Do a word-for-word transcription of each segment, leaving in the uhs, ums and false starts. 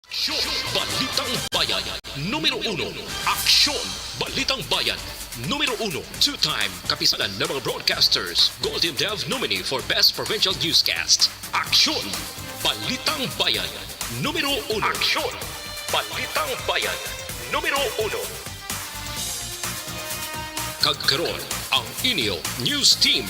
Aksyon! Balitang Bayan, numero uno. Aksyon! Balitang Bayan, numero uno. Two-time kapisanan ng mga broadcasters, Golden Dove nominee for Best Provincial Newscast. Aksyon! Balitang Bayan, numero uno. Aksyon! Balitang Bayan, numero uno. Kag karon, ang inyo news team.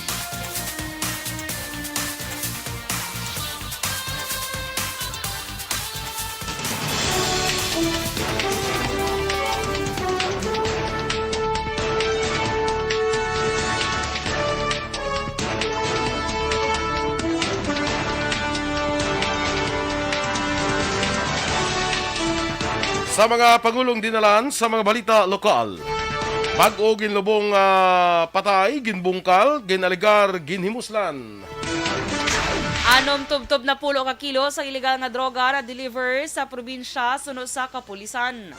Sa mga pangulong dinalan sa mga balita lokal. Bag-o ginlubong, ah, patay, ginbungkal, ginaligar, ginhimuslan. Anom tubtob na pulo ka kilo sa iligal nga droga na deliver sa probinsya suno sa kapulisan.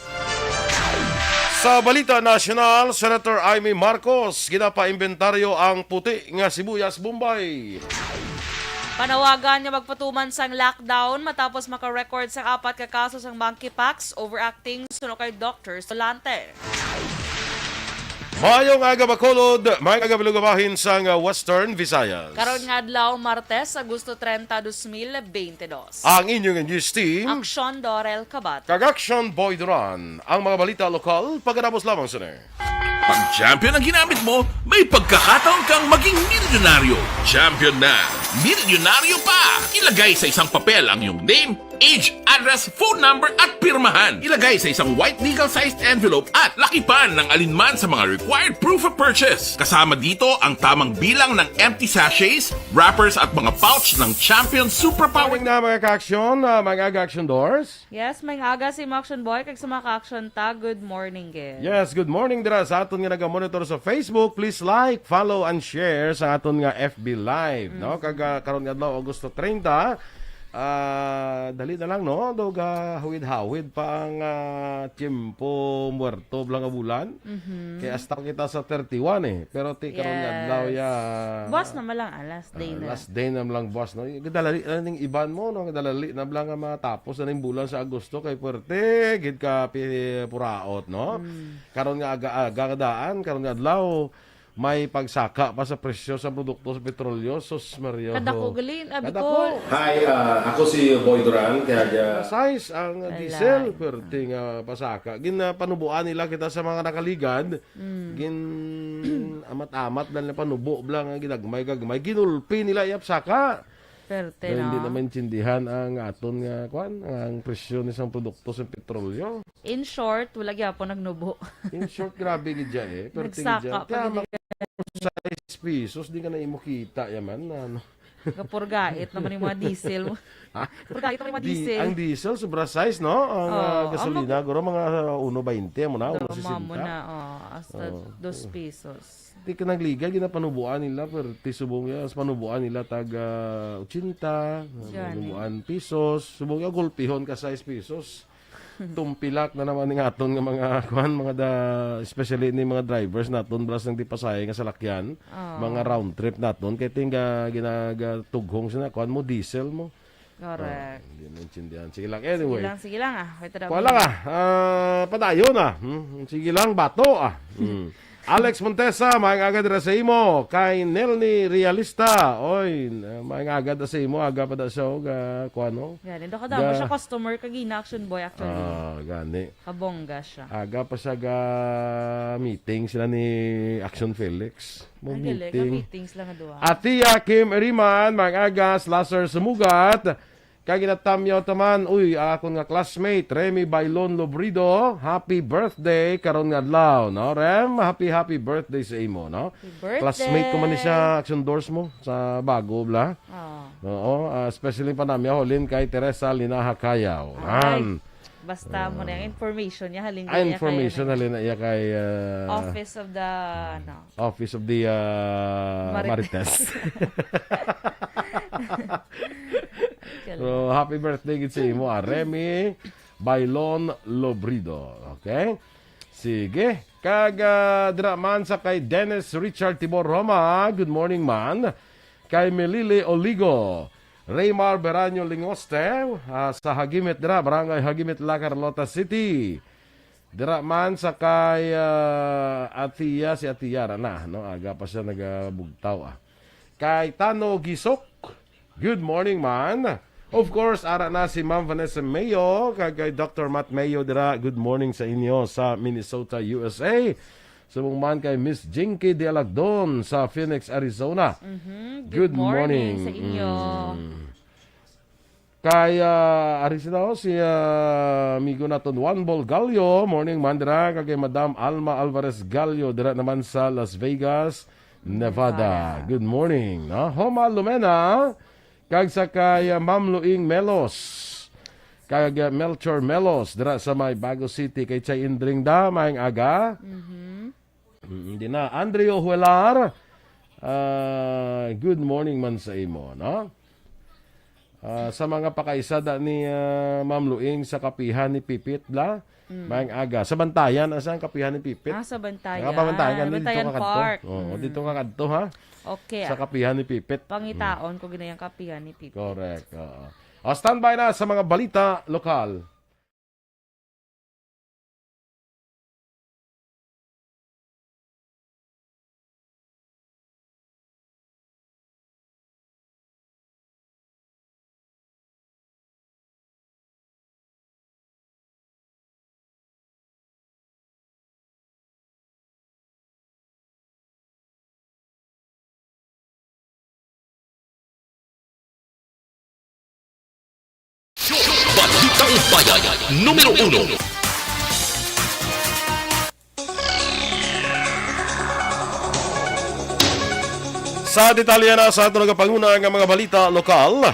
Sa balita nasyonal, Senator Imee Marcos, ginapa-imbentaryo ang puti nga sibuyas Bombay. Panawagan nga magpatuman sang lockdown matapos maka-record sang apat ka kaso sang monkeypox overacting suno kay Doctor Solante. Maayong aga, Bacolod. Maayong aga, Balugabahin sang, uh, Western Visayas. Karon nga adlaw, Martes, Agosto treinta, dos mil beintidos. Ang inyong news team. Aksyon Dorel Kabat. Kag Aksyon Boy Duran. Ang mga balita lokal, pagkatapos lamang sini. Pag champion ang ginamit mo, may pagkakataon kang maging milyonaryo. Champion na, milyonaryo pa! Ilagay sa isang papel ang iyong name, age, address, phone number, at pirmahan. Ilagay sa isang white legal-sized envelope at lakipan ng alinman sa mga required proof of purchase. Kasama dito ang tamang bilang ng empty sachets, wrappers, at mga pouch ng Champion Superpower. Morning na, mga ka-aksyon, ah, mga ka-aksyon doors. Yes, may aga si Action Boy, kag sa mga ka-action ta, good morning, gid. Yes, good morning dira sa aton nga naga-monitor sa Facebook. Please like, follow, and share sa aton nga F B Live, no? Mm. Kag, ah, karon nga adlaw, Agosto treinta, ah, dali na lang, no? Daw gahawid-hawid pa ang, ah, tiyempo muerto bala nga bulan. Mhm. Kay hasta kita sa thirty-one, eh. Pero ti karon nga adlaw, ya. Buwas na man lang, ah, last day Ah, na. Last day na man lang buwas, no? Gadalali na ning iban mo, no? Gadalali na man lang nga matapos na ning bulan sa Agosto kay puwerte gid ka pi-, puraot, no? Mm. Karon nga aga-aga nga daan, karon nga adlaw, may pagsaka pa sa presyo sa produkto sa petrolyo. Sus, Maria, Kadako ho. Gali, abi Kadako. Ko. Hi, ah, ako si Boy Duran, kaya Size ang Wala. Diesel, puwerte nga pasaka. Ginapanubuan nila kita sa mga nakaligad. Mm. Gin-amat-amat lang na panubo lang ang ginagmay-gagmay. Ginulpi nila iyap saka. Perte, Pero hindi no? na maintindihan ang aton nga, kwan, ang presyo ni isang produkto sa petrolyo. In short, wala gyapon nagnubo. In short, grabe gid siya eh. Perte gid siya. Nagsaka pa Kaya gid mag-, sais pesos, di ka na imo kita, yaman, ano. Kapurgait naman yung mga diesel mo. Ha? Kapurgait naman yung mga Di-, diesel. Ang diesel, sobra sais, no? Ang, Oo, ah, ang gasolina, mag- guro, mga, ah, uno bainte mo na, Duro uno sesenta. Mo na, oh, hasta Oo. Dos pesos. Di ka nagligad, ginapanubuan nila, pero ti subong ya, sa panubuan nila tag, ah, ochenta, Gani. Panubuan pesos, subong ya, gulpihon ka sais pesos. Tumpilak na naman ning aton nga mga, kuan, mga da-, especially ni mga drivers naton, blas ng di pasahe nga salakyan, Oo. Mga round trip naton, kay ting ga-, ginagatughong sila, kuan mo, diesel mo. Correct. Oh, hindi maintindihan. Sige lang. Anyway. Sige lang, sige lang, ah. Wait, Kuha lang, ah. Ah, padayon, ah. Hmm? Sige lang, bato, ah. Hmm. Alex Montesa, maayong aga dira sa imo. Kay Nelny Realista, oy, maayong aga da sa imo, aga pa da siya, og, ah, kuan, no? Gani, do ka daw, Ga- siya customer, kag ina Action Boy, actually. Ah, gani. Kabongga siya. Aga pa siya ga meeting sila ni Action Felix. Mo Ang galing, meeting. Meetings lang nga duha. Atia Kim Eriman, maayong aga, Slasher Sumugat. Kag ginatamyaw taman, uy, akon nga classmate, Remy Bailon Lobrido, happy birthday karon nga adlaw, no? Rem, happy, happy birthday sa imo, no? Happy birthday. Classmate ko man ni siya, Action Doors mo, sa bago, bla? Oo. Oo, ah, especially pa na, miya, Holin, kay Teresa Linaha Cayaw. Ay, Nan. Basta mo na yung Ah. information niya, halin Ah, niya information, kay, ano, halin na iya kay, ah, Office of the, ano, Office of the, ah, Marites. Marites. Galing. So, happy birthday gid sa imo, ah, Remy Bailon Lobrido. Okay? Sige. Kag, ah, dira man sa kay Dennis Richard Tibor Roma. Good morning, man. Kay Melili Oligo. Raymar Beraño Lingoste, ah, sa Hagimit dira, Barangay Hagimit, La Carlota City. Dira man sa kay, ah, Atiya, si Atiya ra na, no? Aga pa siya nagabugtaw, ah. Kay Tano Gisok, good morning, man. Of course, ara na si Ma'am Vanessa Mayo, kag kay Doctor Matt Mayo dira, good morning sa inyo sa Minnesota, U S A. Subong man kay Miss Jinky Dialagdon sa Phoenix, Arizona. Mhm. Good Good morning morning. sa inyo. Mm. Kay, ah, ari sila, oh, si, ah, amigo naton Juan Bol Gallo, morning man dira, kag kay Madam Alma Alvarez Gallo, dira naman sa Las Vegas, Nevada. Nevada. Good morning, no? Homa Lumena, kag sa kay, ah, Ma'am Luing Melos, kag, ah, Melchor Melos, dira sa may Bago City, kay Chay Indring da, maayong aga. Mhm. Mm, di na. Andrew Huelar, ah, good morning man sa imo, no? Ah, sa mga pakaisada ni, ah, Ma'am Luing sa kapihan ni Pipit la, Mm. maayong aga. Sa Bantayan, asa ang kapihan ni Pipit? Ah, sa Bantayan. Nakapabantayan ka dito Bantayan ka kadto? Park. Oo, Mm. dito ka kadto, ha? Okay, Sa ah. kapihan ni Pipit. Pangitaon ko ginayang kapihan ni Pipit. Correct, oo. O, standby na sa mga balita lokal. Balitang Bayan, numero uno. Sa detalye na sa aton nagapanguna nga mga balita lokal,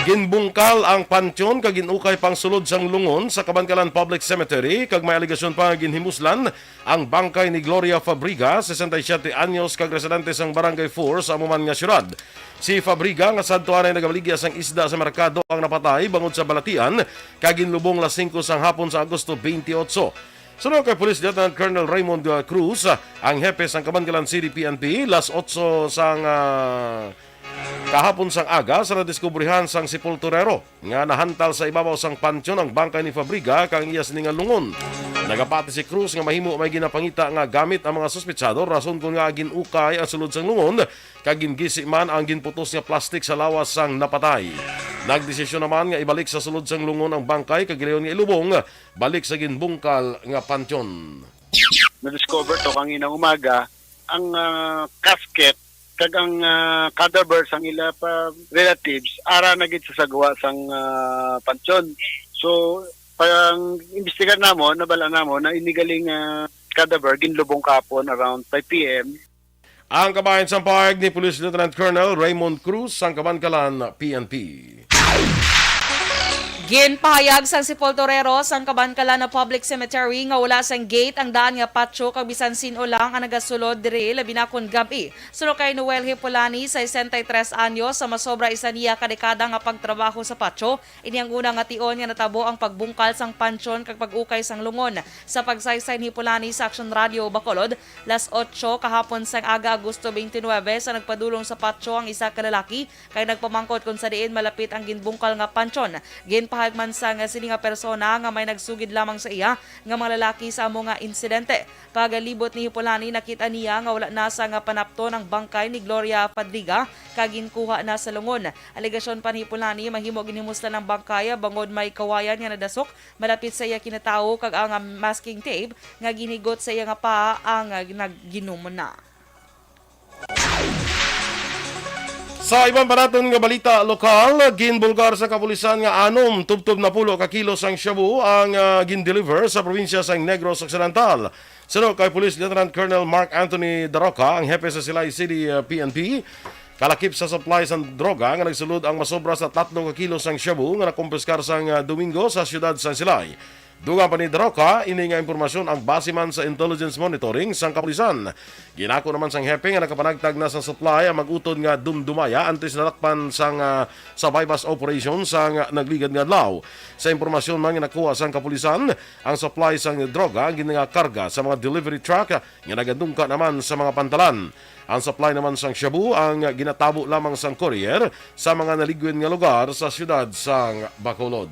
ginbungkal ang pantyon kag ginukay pang sulod sang lungon sa Kabankalan Public Cemetery, kag may alegasyon pa nga ginhimuslan ang bangkay ni Gloria Fabriga, sesenta y siete anyos, kag residente sang Barangay four sa amo man nga syudad. Si Fabriga, nga sadto anay nagabaligya sang isda sa merkado, ang napatay bangod sa balatian kag ginlubong las singko sang hapon sa Agosto twenty-eight. Suno kay Police Lieutenant Colonel Raymond, uh, Cruz, uh, ang hepe sang Kabankalan City P N P, las otso sang, uh, kahapon sang aga sa nadiskubrihan sang sepulturero nga nahantal sa ibabaw sang pantyon ang bangkay ni Fabriga kag ang iya sini nga lungon. Nagapati si Cruz nga mahimo may ginapangita nga gamit ang mga suspetsado, rason kon nga gin-ukay ang sulod sang lungon kag gingisi man ang ginputos nga plastik sa lawas sang napatay. Nagdesisyon naman nga ibalik sa sulod sang lungon ang bangkay kag gilayon nga ilubong balik sa ginbungkal nga pantyon. Na-discover to kanina umaga ang, ah, casket kag ang, ah, cadaver sang ila pa relatives ara na gid sa sagwa sang, ah, pantyon. So, pag imbestigar namon, nabal-an namon na ini galing, ah, cadaver ginlubong kapon around five P M. Ang kabahin sang pahayag ni Police Lieutenant Colonel Raymond Cruz sang Kabankalan P N P. Ginpahayag sang sepulturero sang Kabankalan Public Cemetery nga wala sang gate ang daan nga patio kag bisan sin-o lang ang nagasulod diri, labi na kon gab-i. Suno kay Noel Hipolani, sesenta y tres anyos, sa masobra isa niya ka dekada nga pagtrabaho sa patio, ini ang una nga tion nga natabo ang pagbungkal sang pantyon kag pag-ukay sang lungon. Sa pagsaysay ni Hipolani sa Aksyon Radio Bacolod, las otso kahapon sang aga, Agosto twenty-nine, sa nagpadulong sa patio ang isa ka lalaki kay nagpamangkot kon sa diin malapit ang ginbungkal nga pantyon. Ginpahayag man sang sini nga persona nga may nagsugid lamang sa iya nga mga lalaki sa amo nga insidente. Pagalibot ni Hipolani, nakit-an niya nga wala na sang panapton ang bangkay ni Gloria Fadriga kag ginkuha na sa lungon. Alegasyon pa ni Hipolani, mahimo ginhimuslan ang bangkay bangod may kawayan nga nadasok malapit sa iya kinatawo kag ang masking tape nga ginhigot sa iya nga paa ang nagginom na. Sa iban pa naton nga balita lokal, ginbulgar sa kapulisan nga anom tubtob napulo ka kilo sang shabu ang, ah, gindeliver sa probinsya sang Negros Occidental. Suno kay Police Lieutenant Colonel Mark Anthony Daroca, ang hepe sa Silay City, ah, P N P, kalakip sa supply sang droga nga nagsulod ang masobra sa tatlo ka kilo sang shabu nga nakumpiskar sang, ah, Domingo sa siyudad sang Silay. Dugang pa ni Daroca, ini nga impormasyon ang base man sa intelligence monitoring sang kapulisan. Ginako naman sang hepe nga nakapanagtag na sang supply ang mag-utod nga dumdumaya antes nadakpan sang, ah, sa buy-bust operation sang nagligad nga adlaw. Sa impormasyon man nga nakuha sang kapulisan, ang supply sang droga ang ginakarga sa mga delivery truck nga nagadungka naman sa mga pantalan. Ang supply naman sang shabu ang ginatabo lamang sang courier sa mga naligwin nga lugar sa siyudad sang Bacolod.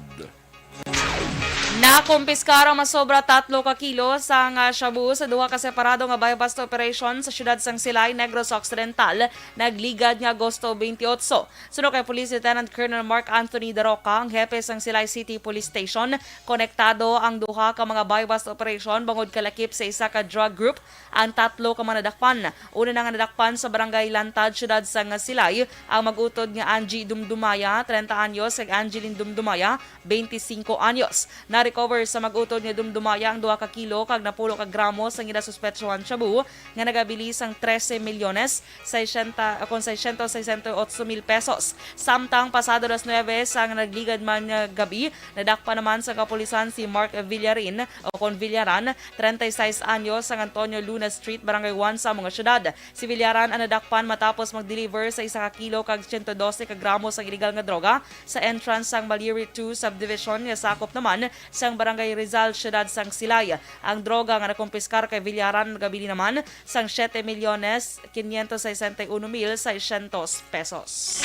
Nakumpiskar ang masobra tatlo ka kilo sang, ah, shabu sa duha ka separado nga buy-bust operation sa siyudad sang Silay, Negros Occidental, nagligad nga Agosto twenty-eight. Suno kay Police Lieutenant Colonel Mark Anthony Daroca, ang hepe sang Silay City Police Station, konektado ang duha ka mga buy-bust operation bangod kalakip sa isa ka drug group ang tatlo ka mga nadakpan. Una na nga nadakpan sa Barangay Lantad, siyudad sang Silay, ang mag-utod nga Angie Dumdumaya, treinta anyos, kag Angeline Dumdumaya, twenty-cinco anyos. Na-recover sa mag-utod nga Dumdumaya ang duha ka kilo kag napulo ka gramo sang ginasuspetsahan shabu nga nagabili sang trese milyones sesenta, kon seiscientos sesenta y ocho mil pesos. Samtang pasado alas nuebe sang nagligad man nga gab-i, nadakpan naman sa kapulisan si Mark Villarin o kon Villaran, treinta y seis anyos, sang Antonio Luna Street, Barangay one sa amo nga siyudad. Si Villaran ang nadakpan matapos mag-deliver sa isa ka kilo kag siyento dose ka gramo sang iligal nga droga sa entrance sang Maliri two Subdivision nga sakop naman sang Barangay Rizal, siyudad sang Silay. Ang droga nga nakumpiskar kay Villaran nagabili naman sang siete milyones quinientos sesenta y uno mil seiscientos pesos.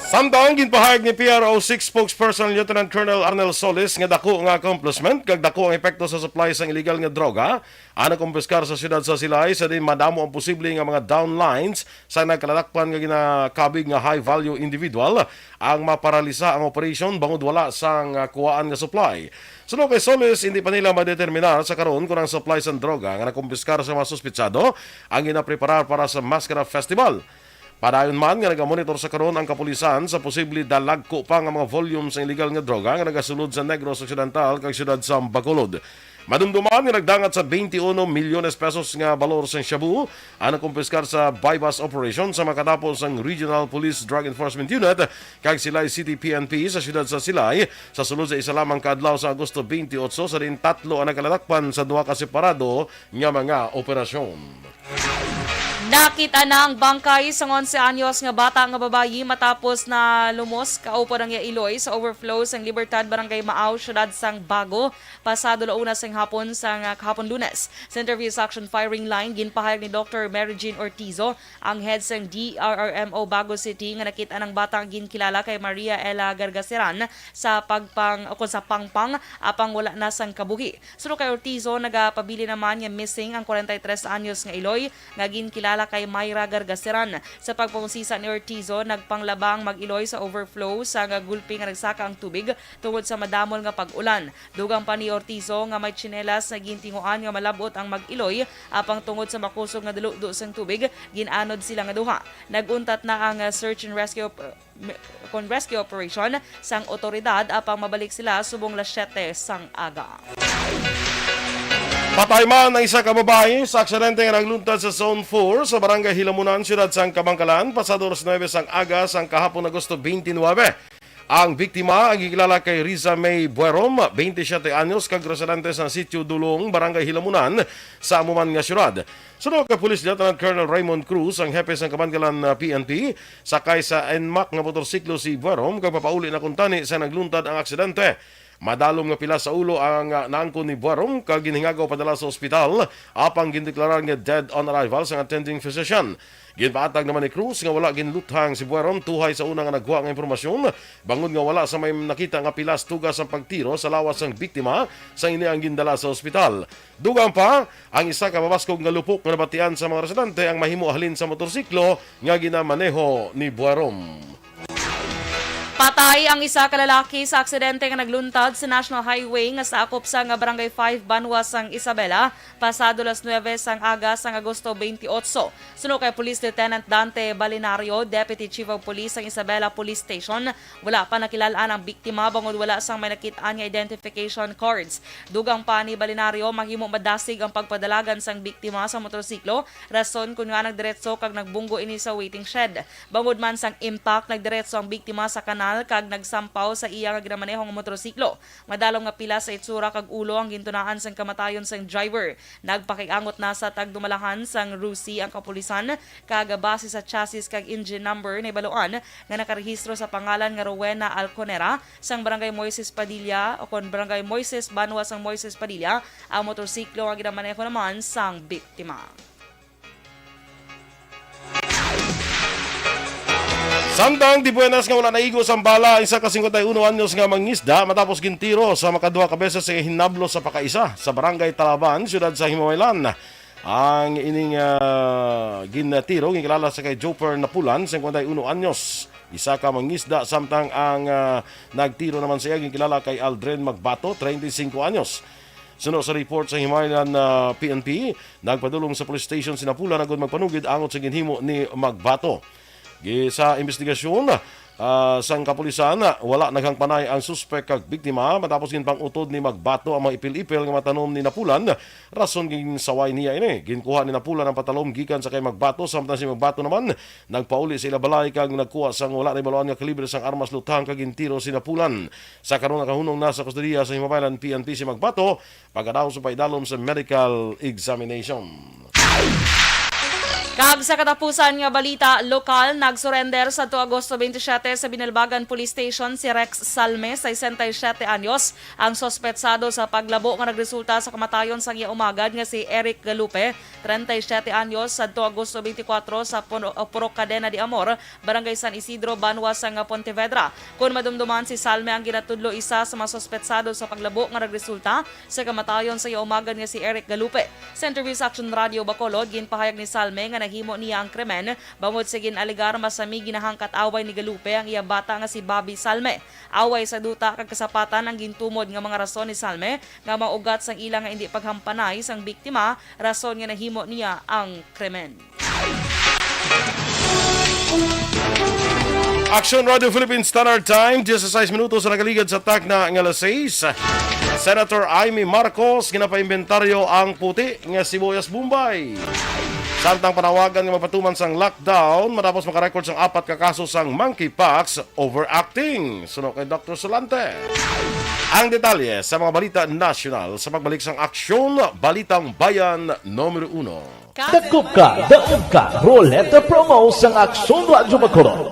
Samtang ginpahayag ni P R O six spokesperson Lieutenant Colonel Arnel Solis nga dako nga accomplishment kag dako ang epekto sa supply sang iligal nga droga ang nakumpiskar sa siyudad sa Silay, sa diin madamo ang posible nga mga downlines sa nagkaladakpan nga ginakabig nga high value individual ang maparalisa ang operation bangod wala sang, ah, kuwaan nga supply. Suno kay Solis, hindi pa nila madeterminar sa karon kon ang supply sang droga nga nakumpiskar sa mga suspitsado ang ginapreparar para sa Maskara Festival. Padayon man nga nagamonitor sa karon ang kapulisan sa posible dalagko pa nga mga volume sa illegal nga droga nga nagasulod sa Negros Occidental kag siyudad sa Bacolod. Madumduman nga nagdangat sa twenty-uno milyones pesos nga balor sang shabu ang nakumpiskar sa buy-bust operation sa makadapo sang Regional Police Drug Enforcement Unit kag Silay City P N P sa siyudad sa Silay sa sulod sa isa lamang ka adlaw sa Agosto twenty-eight, sa diin tatlo ang nagkaladakpan sa duha ka separado nga mga operasyon. Nakita na ang bangkay sang onse anyos nga bata nga babayi matapos na lumos kaupod ang iya iloy sa overflow sang Libertad, Barangay Maaw, siyudad sang Bago, pasado la una sang hapon sang, ah, kahapon Lunes. Sa interview sa Action Firing Line, ginpahayag ni Doctor Mary Jean Ortizo, ang head sang D R R M O Bago City, nga nakita ang bata nga ginkilala kay Maria Ella Gargaseran sa pagpang, o kung sa pangpang, apang wala na sang kabuhi. Suno kay Ortizo, nagapabilin naman nga missing ang kwarenta y tres anyos nga iloy nga ginkilala kay Myra Gargaseran. Sa pagpangusisa ni Ortizo, nagpanglaba ang mag-iloy sa overflow sa nga gulpi nga nagsaka ang tubig tungod sa madamol nga pag-ulan. Dugang pa ni Ortizo nga may tsinelas nga gintinguan nga malab-ot ang mag-iloy, apang tungod sa makusog nga duludo sang tubig, gin-anod sila nga duha. Nag-untat na ang, ah, search and rescue op-, me-, kon rescue operation sang otoridad, apang mabalik sila subong las siyete sang aga. Patay man ang isa ka babayi sa aksidente nga nagluntad sa Zone four sa Barangay Hilamunan, siyudad sang Kabankalan, pasado alas nuebe sang aga sang kahapon, Agosto twenty-nine. Ang biktima ang gikilala kay Riza May Buerom, twenty-siyete anyos, kag residente sa Sitio Dulong, Barangay Hilamunan, sa amo man nga siyudad. Suno kay Police Lieutenant Colonel Raymond Cruz, ang hepe sang Kabankalan, ah, P N P, sakay sa Nmax nga motorsiklo si Buerom kag papauli na kuntani sa nagluntad ang aksidente. Madalom nga pilas sa ulo ang, ah, naangkon ni Buerom kag ginhingagaw padala sa ospital, apang gindeklarar nga dead on arrival sang attending physician. Ginpaatag naman ni Cruz nga wala ginluthang si Buerom tuhay sa una nga nagwa nga impormasyon, bangod nga wala sa may nakita nga pilas tuga sang pagtiro sa lawas sang biktima sang ini ang gindala sa ospital. Dugang pa, ang isa ka mabaskog nga lupok nga nabatian sa mga residente ang mahimo halin sa motorsiklo nga ginamaneho ni Buerom. Patay ang isa ka lalaki sa aksidente nga nagluntad sa National Highway nga sakop sa nga Barangay five, Banwa sang Isabela, pasado las nuebe sang aga sang Agosto twenty-eight. Suno kay Police Lieutenant Dante Balinario, Deputy Chief of Police sang Isabela Police Station, wala pa nakilal-an ang biktima bangod wala sang may nakit-an nga identification cards. Dugang pa ni Balinario, mahimo madasig ang pagpadalagan sang biktima sa motorsiklo, rason kun ngaa nagdiretso kag nagbunggo ini sa waiting shed. Bangod man sang impact, nagdiretso ang biktima sa kanal kag nagsampaw sa iya nga ginamaneho nga motorsiklo. Madalom nga pila sa itsura kag ulo ang gintunaan sang kamatayon sang driver. Nagpakiangot na sa tagdumalahan sang RUSI ang kapulisan, kag base sa chassis kag engine number, nahibaluan nga nakarehistro sa pangalan nga Rowena Alconera sang Barangay Moises Padilla, o kon Barangay Moises, banwa sang Moises Padilla, ang motorsiklo nga ginamaneho naman sang biktima. Samtang di buenas nga wala naigo sang bala ang isa ka singkwenta y uno anyos nga mangisda matapos gintiro sa makaduha ka beses sa hinablo sa pakaisa sa Barangay Talaban, siyudad sa Himamaylan. Ang ining, ah, gintiro ginkilala sa kay Joper Napulan, singkwenta y uno anyos, isa ka mangisda, samtang ang, ah, nagtiro naman sa iya ginkilala kay Aldrin Magbato, treinta y cinco anyos. Suno sa report sa Himayan, ah, P N P, nagpadulong sa police station si Napulan agud magpanugid angot sa ginhimo ni Magbato. Gi-, sa investigasyon, ah, sang kapulisan, wala naghangpanay ang suspek kag biktima matapos ginpang-utod ni Magbato ang mga ipil-ipil nga matanom ni Napulan, rason ginsaway niya ini. Ginkuha ni Napulan ang patalom gikan sa kay Magbato, samtang si Magbato naman nagpauli sa ila balay kag nagkuha sang wala nahibaluan nga kalibre sang armas luthang kag gintiro si Napulan. Sa karon, nakahunong na sa kustodiya sa Himabaylan P N P si Magbato pagkadaog sa paidalom sa medical examination. Kag sa katapusan nga balita lokal, nagsurrender sadto Agosto twenty-seven sa Binalbagan Police Station si Rex Salme, sesenta y siete anyos, ang suspetsado sa paglabo nga nagresulta sa kamatayon sang iya umagad nga si Eric Galupe, treinta y siete anyos, sadto Agosto twenty-four sa Puno-, Purok Cadena de Amor, Barangay San Isidro, banwa sang Pontevedra. Kon madumduman, si Salme ang ginatudlo isa sa mga suspetsado sa paglabo nga nagresulta sa kamatayon sa iya umagad nga si Eric Galupe. Sa interview sa Action Radio Bacolod, ginpahayag ni Salme nga nahimo niya ang krimen bangod sa gin-alegar masami ginahangkat away ni Galupe ang iya bata nga si Bobby Salme. Away sa duta kag kasapatan ang gintumod nga mga rason ni Salme nga maugat sang ila nga indi paghampanay sang biktima, rason nga nahimo niya ang krimen. Action Radio Philippines Standard Time, diyesisais minutos ang nagaligad sa takna nga alas sais. Senator Imee Marcos, ginapaimbentaryo ang puti nga sibuyas Bombay. Samtang panawagan nga magpatuman sang lockdown matapos makarecord sang apat ka kaso sang monkeypox overacting. Suno kay Doktor Solante. Ang detalye sa mga balita nasyonal sa pagbalik sang Aksyon Balitang Bayan numero uno. Dakop ka, daog ka, Roleta Promo sang Aksyon Radyo Bacolod.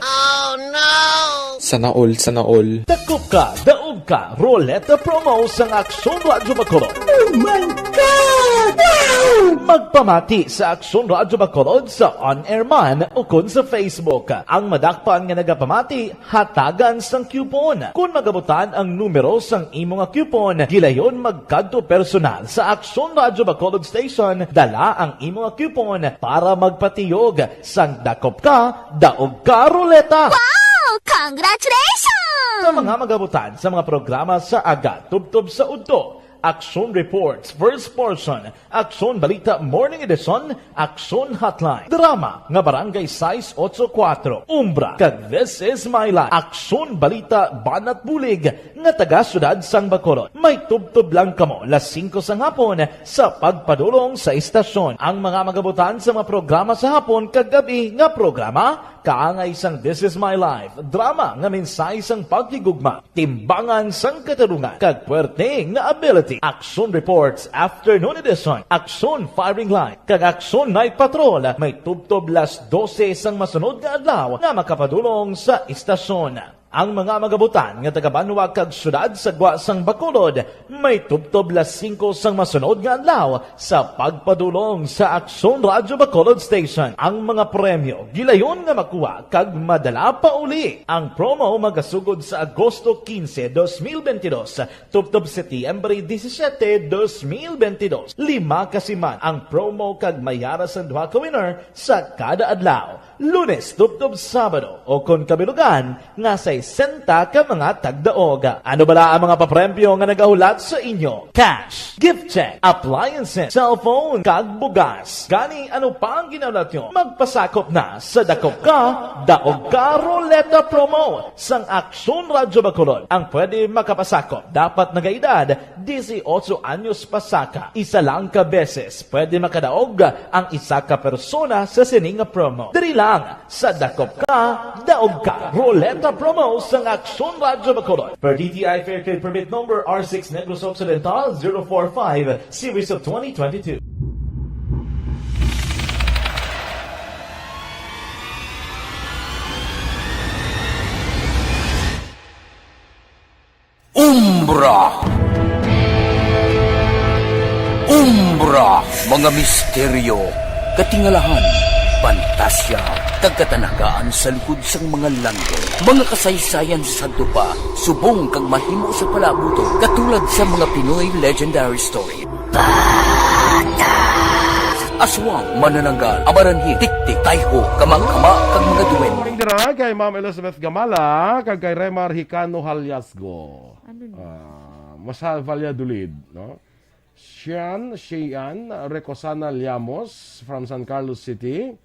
Sana all, sana all. Dakop ka, daog ka, Roleta Promo sang Aksyon Radyo Bacolod. Oh my God! Wow! Magpamati sa Aksyon Radyo Bacolod sa on-air man ukon sa Facebook. Ang madakpan nga nagapamati, hatagan sang coupon. Kon magabutan ang numero sang imo nga coupon, gilayon magkadto personal sa Aksyon Radyo Bacolod Station, dala ang imo nga coupon para magpatiyog sang dakop ka, daog ka ruleta. Wow! Congratulations! Sa mga magabutan sa mga programa sa aga tubtob sa udto, Aksyon Reports, First Portion, Aksyon Balita Morning Edition, Aksyon Hotline, drama nga Barangay sais otso kuwatro, Umbra, kag This Is My Life, Aksyon Balita Banat Bulig nga taga Siyudad sang Bacolod. May tubtob lang kamo las singko sang hapon sa pagpadulong sa istasyon. Ang mga magabutan sa mga programa sa hapon kag gab-i nga programa, kaangay sang This Is My Life, drama nga mensahe sang paghigugma, timbangan sang katarungan, kag puwerte nga ability. Aksyon Reports, Afternoon Edition, Aksyon Firing Line, kag Aksyon Night Patrol may tubtob las dose sang masunod nga adlaw nga makapadulong sa istasyon. Ang mga magabutan nga taga-banwa kag siyudad sa gwa sang Bacolod may tubtob las singko sang masunod nga adlaw sa pagpadulong sa Aksyon Radyo Bacolod Station. Ang mga premyo gilayon nga makuha kag madala pa uli. Ang promo magasugod sa Agosto quince, dos mil veintidós, tubtob Setyembre disisiete, dos mil veintidós. Lima ka siman ang promo kag may ara sang duha ka winner sa kada adlaw. Lunes tubtob Sabado, o kon kabilugan nga sesenta ka mga tagdaog. Ano bala ang mga papremyo nga nagahulat sa inyo? Cash, gift check, appliances, cellphone, kag bugas. Gani, ano pa ang ginahulat nyo? Magpasakop na sa Dakop Ka, Daog Ka Ruleta Promo sang Aksyon Radyo Bacolod. Ang pwede makapasakop dapat nagaedad disiotso anyos pasaka. Isa lang ka beses pwede makadaog ang isa ka persona sa sini nga promo. Diri lang sa Dakop Ka, Daog Ka Ruleta Promo sang Aksyon Radyo Bacolod. Per D T I Fair Trade Permit Number R six Negros Occidental zero four five, Series of twenty twenty-two. Umbra. Umbra, mga misteryo, katingalahan, pantasya, kag katanagaan sa likod sang mga langgam. Mga kasaysayan sa sadto pa, subong kag mahimo sa palabuton, katulad sa mga Pinoy legendary story. Aswang, manananggal, amaranhi, tiktik, tayho, kamakama, kag mga duwende. Dira kay Ma'am Elizabeth Gamala kag kay Remar Hicano Haliasgo. Ano ni? Ah, Masal Valladolid, no? Sian, Sian, Recosana Llanos from San Carlos City.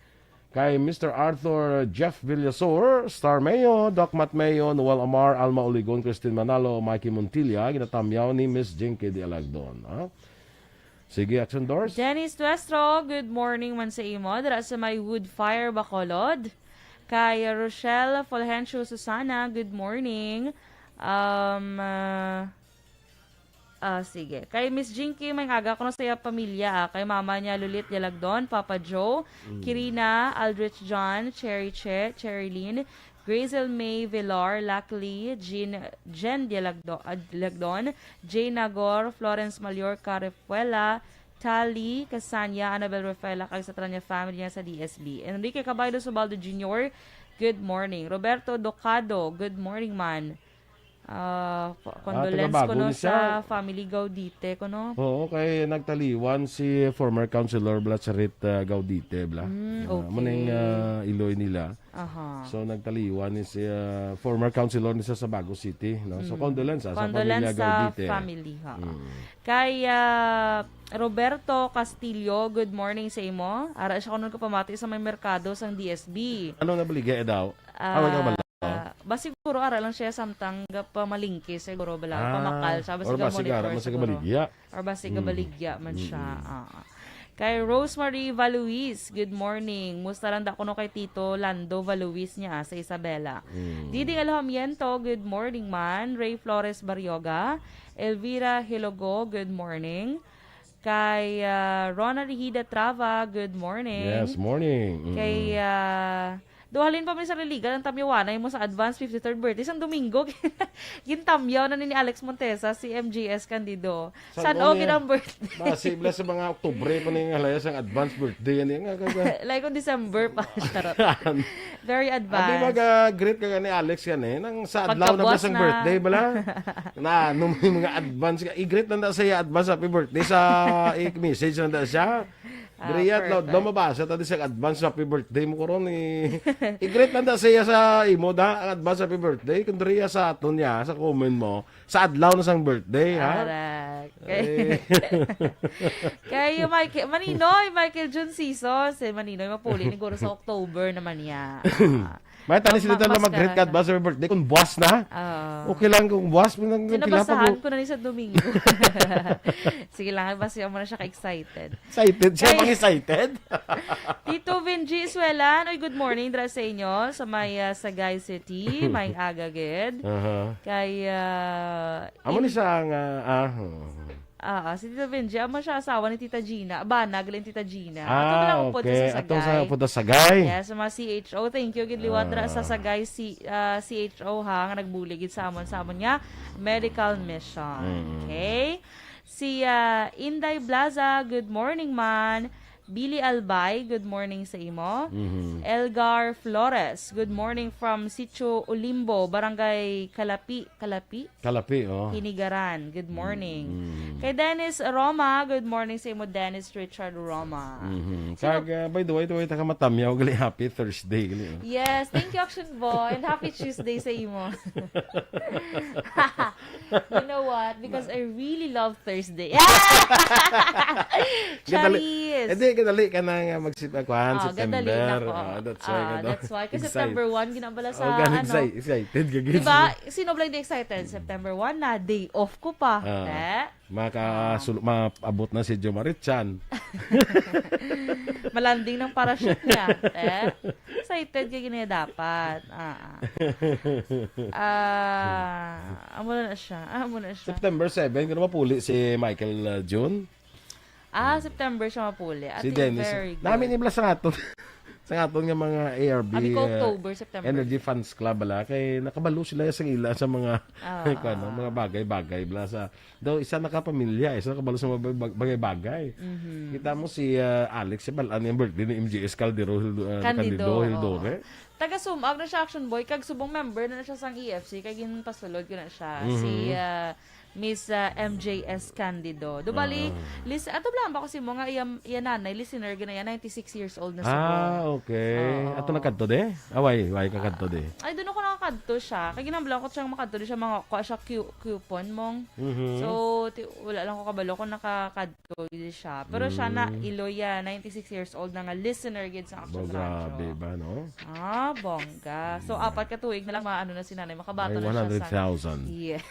Kay Mister Arthur Jeff Villasor, Star Mayo, Doc Mat Mayo, Noel Amar, Alma Oligon, Christine Manalo, Mikey Montilla, ginatamyaw ni Miss Jinky Dialagdon. Ha? Sige, Action Doors. Dennis Tuestro, good morning man sa imo. Dira sa may Wood Fire, Bacolod. Kay Rochelle Fulgencio Susana, good morning. Um, ah, ah, sige. Kay Miss Jinky, may aga ko na sa iya pamilya. Ah. Kay mama niya, Lulit Yalagdon, Papa Joe, Kirina, Aldrich John, Cherry Che, Cherry Lynn, Grazel May Villar, Lackley, Jean, Jen Dialagdo, ah, Dialagdon, Jay Nagor, Florence Mallorca Refuela, Tali, Casania, Annabel Rafaela, kag sa tanan niya family niya sa D S B. Enrique Cabaydo Subaldo Junior, good morning. Roberto Docado, good morning man. Ah, pa- condolence taga-Bago ko no ni siya. Sa family Gaudite ko no. Oo, kay nagtaliwan si former councilor Blatcharit uh, Gaudite, bla. Mm, Ah, okay. Muning ah, iloy nila. Aha. So nagtaliwan ni si ah, former councilor ni sa Bago City, no? So condolence ah, sa Condolence pamilya sa Gaudite. Family ha. Mm. Kay ah, Roberto Castillo, good morning sa imo. Ara siya kuno kapamati sa may merkado sang D S B. Ano na baligya eh daw? Ah, wala ka bala? Ah, ba siguro ara lang siya samtang pamalingki siguro bala Ah, pamakal siya ba or siguro ba sigara, monitor ba sigara siguro. Baligya. Or ba sigara baligya man siya. Ah. Kay Rosemary Valuis, good morning. Musta lang da kuno kay Tito Lando Valuis niya ah, sa Isabela. Diding Alojamiento, good morning man. Ray Flores Barrioga, Elvira Hilogo, good morning. Kay ah, Ronald Hida Trava, good morning. Yes, morning. Mm. Kay ah, do halin pa man sa religal ang tamyawanay mo sa advance fifty-third birthday sang Domingo. Gintamyaw na ni Alex Montesa si M J S Candido. San San-o Ogin niya? Ang birthday. Basi bala sa mga October pa ning halaya sang advance birthday yan. Nga, nga, nga. Like on December pa. Charot. Very Abi advanced. mag-greet ka gani Alex gani nang sa adlaw na ba Pagkabuas sang na. Birthday bala? Na ano may mga advance ka i-greet na sa iya advance happy birthday sa i-message na siya. Ah, Great, perfect. daw mabasa ta di sa advance happy birthday mo karon eh. I-greet na sa iya sa imo da ang advance happy birthday kun diri sa aton niya sa comment mo sa adlaw na sang birthday ha. Correct. Eh, Kay Michael, Maninoy, Michael Jun Season, si Maninoy mapuli ni guro sa October naman niya. Ah, May tani sila Ma- lang mag-greet ka maskara. advance happy birthday kung buwas na. Ah. Okay lang kung buwas mo nang pila pa Sinabasahan po. Ko na ni sa Domingo. Sige lang, basta mo na siya ka-excited. Excited siya, Ay. pang excited. Tito Vinji Iswelan, oy, good morning dra sa inyo sa may ah, Sagay City, may aga gid. Aha. Kay ah, Amo in- ni siya nga ah. Ah, ah, si Tito Vinji, amo siya asawa ni Tita Gina. Bana, galing Tita Gina. Ah, Ato lang ang punto okay. Sa Atong sa Sagay. punta Sagay. Yes, sa mga C H O. Thank you, gid liwat ra sa Ah. Sagay si, ah, C H O ha, nga nagbulig gid sa amon, sa amon nga medical mission. Mm. Okay? Si ah, Inday Blaza, good morning man. Billy Albay, good morning sa imo. Mhm. Elgar Flores, good morning from Sitio Olimbo, Barangay Kalapi, Kalapi, Kalapi, oh. Hinigaran. Good morning. Mm. Kay Dennis Roma, good morning sa imo, Dennis Richard Roma. Mhm. Sino- Kag, uh, by the way, way ta ka matamyaw gali happy Thursday gali. Oh. Yes, thank you, Action Boy, and happy Tuesday sa imo. You know what? Because I really love Thursday. Kadali, Charis! eh, di, kadali ka na nga mag-, uh, kuhan, Ah, September. gadali na ko. Ah, that's why, Ah, ano, that's why. Kasi excited. September one, ginabala sa, Oh, ganun, ano. excited, excited ka, Diba? Sino ba hindi excited? September one na, day off ko pa. Ah. Eh? Makasul- maabot na si Jo Marichan. Malanding ng parachute niya. Eh? Excited ka gini dapat. Ah, ah. Ah, amo na siya. Ah, amo na siya. September seven, kano mapuli si Michael, uh, June? Ah, September siya mapuli. I Si think Dennis. Very good. Namin ibla sa aton. Sa aton nga mga A R B, Abi ko, uh, October, September. Energy Fans Club, bala. Kay nakabalo sila sa ila sa mga, Ah, kuwan, no, ah. mga bagay-bagay, bala sa, daw isa nakapamilya, isa nakabalo sa mga bag-, bagay-bagay. Mhm. Kita mo si, uh, Alex, si Balan, yung birthday ni M J S Calderon, Hildo-, uh, Candido, Candido, oo. Hildore. Taga Sumag na siya, Action Boy, kag subong member na siya sang E F C, kay ginpasulod ko na siya. Mhm. Si, ah, Miss, ah, M J S Candido. Do bali, Ah. lis-, ato lang ba ko si mo nga iya, iya nanay, listener gina iya, ninety-six years old na subong. Ah, okay. Oo. Ato nagkadto de? Away, way ka kadto de. Ay, doon ako nakakadto siya. Kay ginamblan ko siyang makadto di siya, mga kuha siya cu-, coupon mong. Mhm. So, ti-, wala lang ko kabalo kung nakakadto di siya. Pero siya na, Mm. Iloy, ah, ninety-six years old na nga listener gid sa Action Bo, grabe Radyo. Ba, no? Ah, bongga. So, Mm. apat ka tuig na lang, maano na si nanay, makabaton May na siya sa one hundred thousand. Yeah.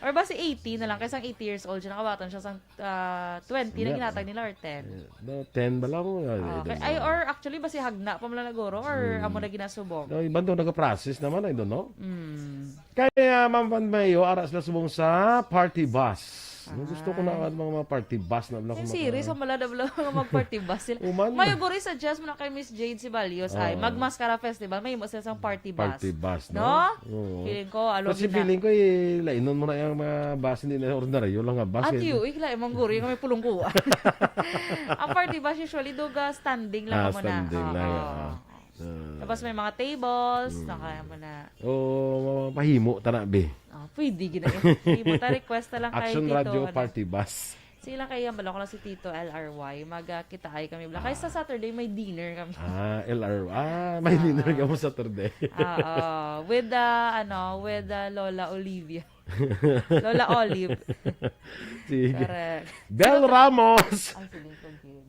Or ba si eighty na lang, kay sang eighty years old siya, nakabaton siya sang, ah, twenty na Yeah. ginatag nila or ten? Yeah. No, ten ba lang? Ah, Okay. Ay, or actually, ba si Hagna pa man lang naguro, or Mm. amo na ginasubong? No, iban to, nagaprocess naman, I don't know. Mm. Kaya, Ma'am Van Mayo, ara sila subong sa party bus. No, gusto ko na Ah. ang mga, mga party bus na lang Yung mga series, ang malada lang nga mag-party bus sila. Uman. Mayo guri, suggest mo na kay Miss Jade Ceballos, ay, Oo. mag-Mascara Festival, may mo sila sang party bus. Party bus, no? No? Oo. Feeling ko, alo Kasi gina- feeling ko, eh, lainon mo na yung mga bus, hindi na ordinaryo lang nga bus, At eh. Yung, ikla, imong guri, nga may pulungkuan. Ang party bus, usually, duga, standing lang Ah, mo na. standing lang, Oo. Oo. Ah. Tapos may mga tables, Mm. na kaya mo na. O, mapahimo ta na, be. Ah, pwede gid na yun. Pahimo ta, request na lang kay Action Tito, Radio ano. Party Bus. Sila kaya, bala ko lang si Tito L R Y. Mag, ah, kita ay kami. Bala. Kaya sa Ah. Saturday, may dinner kami. Ah, L R Y. Ah, may Ah. dinner ka mo Saturday. Ah, ah. With, ah, ano, with, ah, Lola Olivia. Lola Olive. Sige. Correct. Bel Ramos. Ay, sige, sige.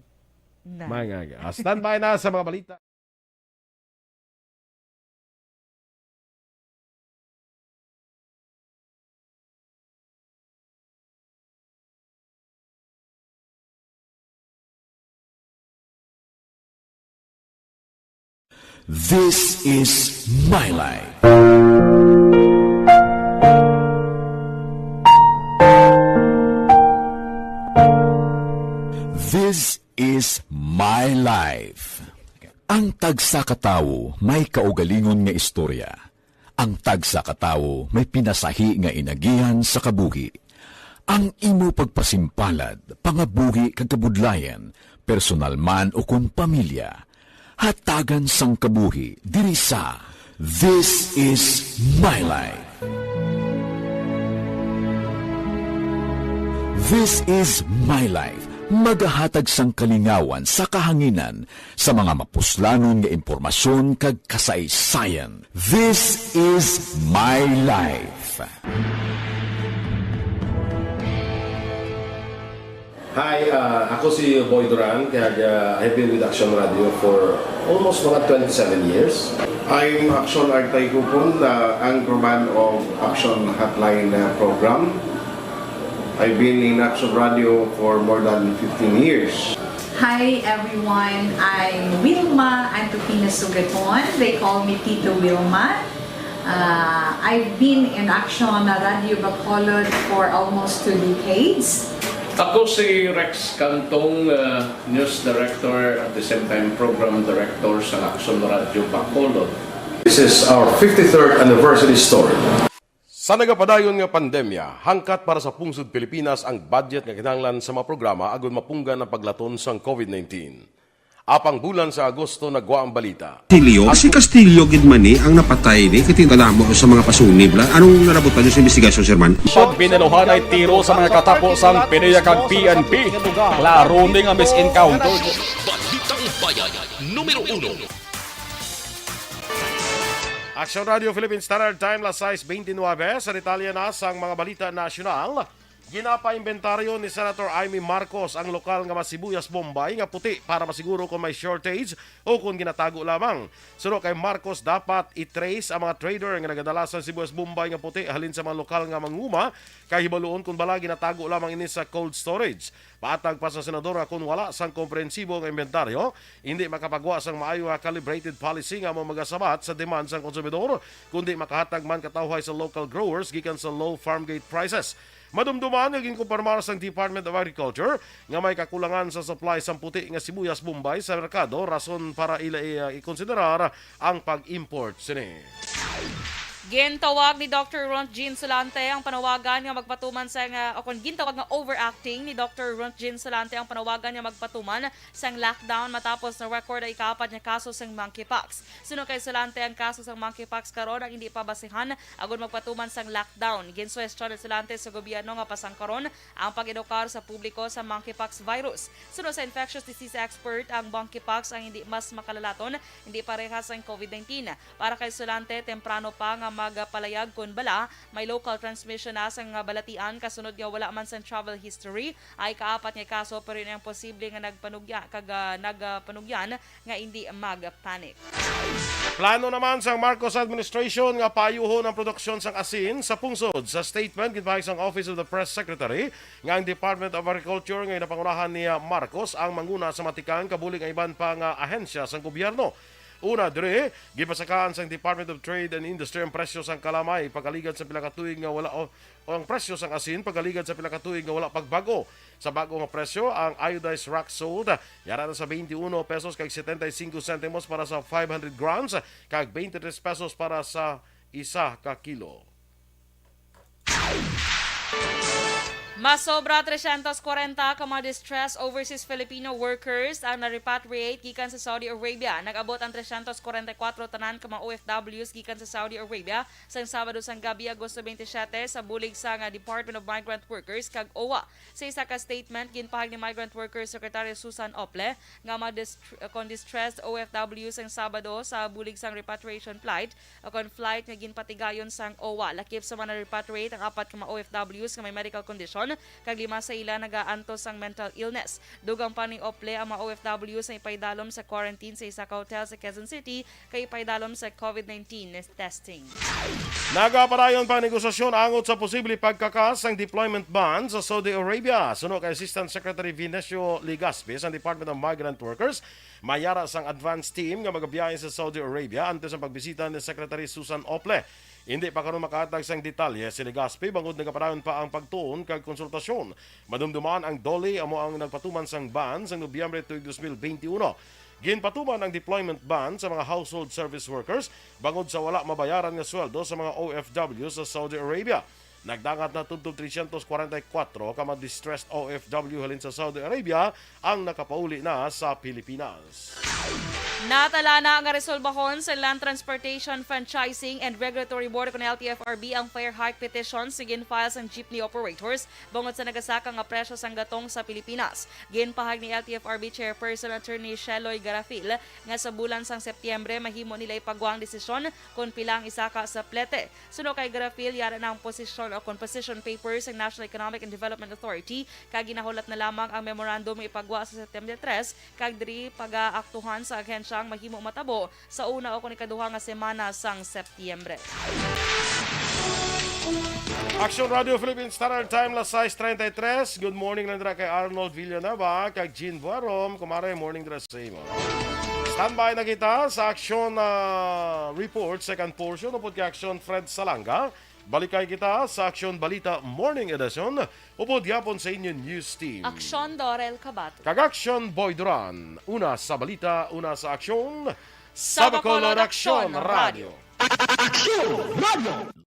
Na. Mga, ah, standby na sa mga balita. This is My Life. This is My Life. Ang tagsa ka tawo may kaugalingon nga istorya. Ang tagsa ka tawo may pinasahi nga inagihan sa kabuhi. Ang imo pagpasimpalad, pangabuhi kag kabudlayan, personal man o kon pamilya, hatagan sang kabuhi diri sa This Is My Life. This Is My Life, magahatag sang kalingawan sa kahanginan sa mga mapuslanon nga impormasyon kag kasaysayan. This Is My Life. Hi, uh, ako si Boy Duran, kag, uh, I've been with Action Radio for almost mga twenty-seven years. I'm Action Artay Kupon, the anchorman of Action Hotline, uh, program. I've been in Action Radio for more than fifteen years. Hi everyone, I'm Wilma Antupina Sugaton. They call me Tito Wilma. Uh, I've been in Action Radio Bacolod for almost two decades. Ako si Rex Cantong, uh, news director, at the same time program director sa Action Radio Bacolod. This is our fifty-third anniversary story. Sa nagapadayon nga pandemya, hangkat para sa pungsod Pilipinas ang budget nga kinahanglan sa mga programa agud mapunggan ang paglaton sang COVID nineteen. Apang bulan sa Agosto nagwa ang balita. Castillo? Ah, si Castillo gid man ni ang napatay ni, kay kadamo sa mga pasunib la. Anong narabutan niyo sa investigasyon, Sir Man? Pag binaluhan ay tiro sa mga katapo sang PDEA kag P N P. Klaro ni nga misencounter. Balitang Bayan, numero uno. Action Radio Philippine Standard Time, las sais beintinuebe. Sa detalye na sang mga balita nasyonal, Ginapa-imbentaryo ni Senator Imee Marcos ang lokal nga mga sibuyas Bombay nga puti para masiguro kon may shortage o kon ginatago lamang. Suno kay Marcos, dapat i-trace ang mga trader nga nagadala sang sibuyas Bombay nga puti halin sa mga lokal nga manguma, kay hibaluon kon bala ginatago lamang ini sa cold storage. Paatag pa sa senador nga kon wala sang komprehensibo nga imbentaryo, hindi makapagwa sang maayo nga calibrated policy nga amo magasabat sa demand sang konsumidor, kundi makahatag man katawhay sa local growers gikan sa low farm gate prices. Madumduman nga ginkumpirmar sang Department of Agriculture nga may kakulangan sa supply sang puti nga sibuyas Bombay sa merkado, rason para ila i-, ikonsiderar ang pag-import sini. Gintawag ni Doctor Rontgen Solante ang panawagan nga magpatuman sang, ah, o kon gintawag nga overacting ni Doctor Rontgen Solante ang panawagan nga magpatuman sang lockdown matapos na-record ang ikaapat nga kaso sang monkeypox. Suno kay Solante, ang kaso sang monkeypox karon ang hindi pa basihan agud magpatuman sang lockdown. Ginsuhestyon ni Solante sa gobyerno nga pasangkaron ang pag-edukar sa publiko sa monkeypox virus. Suno sa infectious disease expert, ang monkeypox ang hindi mas makalalaton, hindi parehas ang covid nineteen. Para kay Solante, temprano pa nga magpalayag kon bala may local transmission na sang balatian, kasunod nga wala man sang travel history ang ikaapat nga kaso, pero ini ang posible nga nagpanugya kag, ah, nagpanugyan nga hindi mag-panic. Plano naman sang Marcos administration nga paayuhon ang produksyon sang asin sa pungsod. Sa statement ginpahayag sang Office of the Press Secretary nga ang Department of Agriculture nga ginapangunahan ni Marcos ang manguna sa matikang kabulig ang iban pa nga ahensya sang gobyerno. Una diri, gipasakaan sang Department of Trade and Industry ang presyo sang kalamay pagkaligad sa pila ka tuig nga wala o, o ang presyo sang asin pagkaligad sa pila ka tuig nga wala pagbag-o. Sa bag-o nga presyo, ang iodized rock salt yara na sa twenty-one pesos kag setenta y cinco centimos para sa five hundred grams kag twenty-three pesos para sa isa ka kilo. Masobra trescientos cuarenta ka mga distressed overseas Filipino workers ang na-repatriate gikan sa Saudi Arabia. Nag-abot ang trescientos cuarenta y cuatro tanan ka mga O F Ws gikan sa Saudi Arabia sang Sabado sang gabi, Agosto twenty-seven, sa bulig sang Department of Migrant Workers kag OWWA. Sa isa ka statement, ginpahayag ni Migrant Workers Secretary Susan Ople nga mga dist-, kon distressed O F Ws ang Sabado sa bulig sang repatriation flight o kon flight nga ginpatigayon sang OWWA. Lakip sa mga na-repatriate ang apat ka mga O F Ws nga may medical condition kag lima sa ila nagaantos sang mental illness. Dugang pa ni Ople, ang mga O F Ws ang ipaidalom sa quarantine sa isa ka hotel sa Quezon City kag ipaidalom sa covid nineteen testing. Nagapadayon pa ang negosasyon angot sa posible pagkakas sang deployment ban sa Saudi Arabia. Suno kay Assistant Secretary Venecio Legaspi sang Department of Migrant Workers, may yara sang advance team nga magabiyahe sa Saudi Arabia antes ang pagbisita ni Secretary Susan Ople. Hindi pa karon makahatag sang detalye si Legaspi bangod nagapadayon pa ang pagtuon kag konsultasyon. Madumduman, ang DOLE amo ang nagpatuman sang ban sang Nobyembre tuig dos mil benti uno. Ginpatuman ang deployment ban sa mga household service workers bangod sa wala mabayaran nga sweldo sa mga O F W sa Saudi Arabia. Nagdangat na tubtob trescientos cuarenta y cuatro ka mga distressed O F W halin sa Saudi Arabia ang nakapauli na sa Pilipinas. Natala na nga resolbahon sa Land Transportation Franchising and Regulatory Board o kon L T F R B ang fare hike petitions nga gin-file sang jeepney operators bangod sa nagasaka nga presyo sang gatong sa Pilipinas. Ginpahayag ni L T F R B Chairperson Attorney Sheloy Garafil nga sa bulan sang Setyembre mahimo nila ipagwa ang desisyon kon pila ang isaka sa plete. Suno kay Garafil, yara na ang posisyon o kon position paper sang National Economic and Development Authority kag ginahulat na lamang ang memorandum nga ipagwa sa Setyembre tres kag diri pagaaktuhan sa ahensya ang mahimo matabo sa una o kon ikaduha nga semana sang Setyembre. Action Radio Philippine Standard Time, las sais treinta y tres. Good morning lang dira kay Arnold Villanueva kag Jean Buarom. Kumare, morning dira sa imo. Standby na kita sa action, ah, report, second portion, upod kay Action Fred Salanga. Balikay kita sa Action Balita Morning Edition, upod gyapon sa inyo news team. Aksyon Dorel Kabato. Kag Action Boy Duran, una sa balita, una sa aksyon. Sa Bacolod, Aksyon Radio. Aksyon Radio.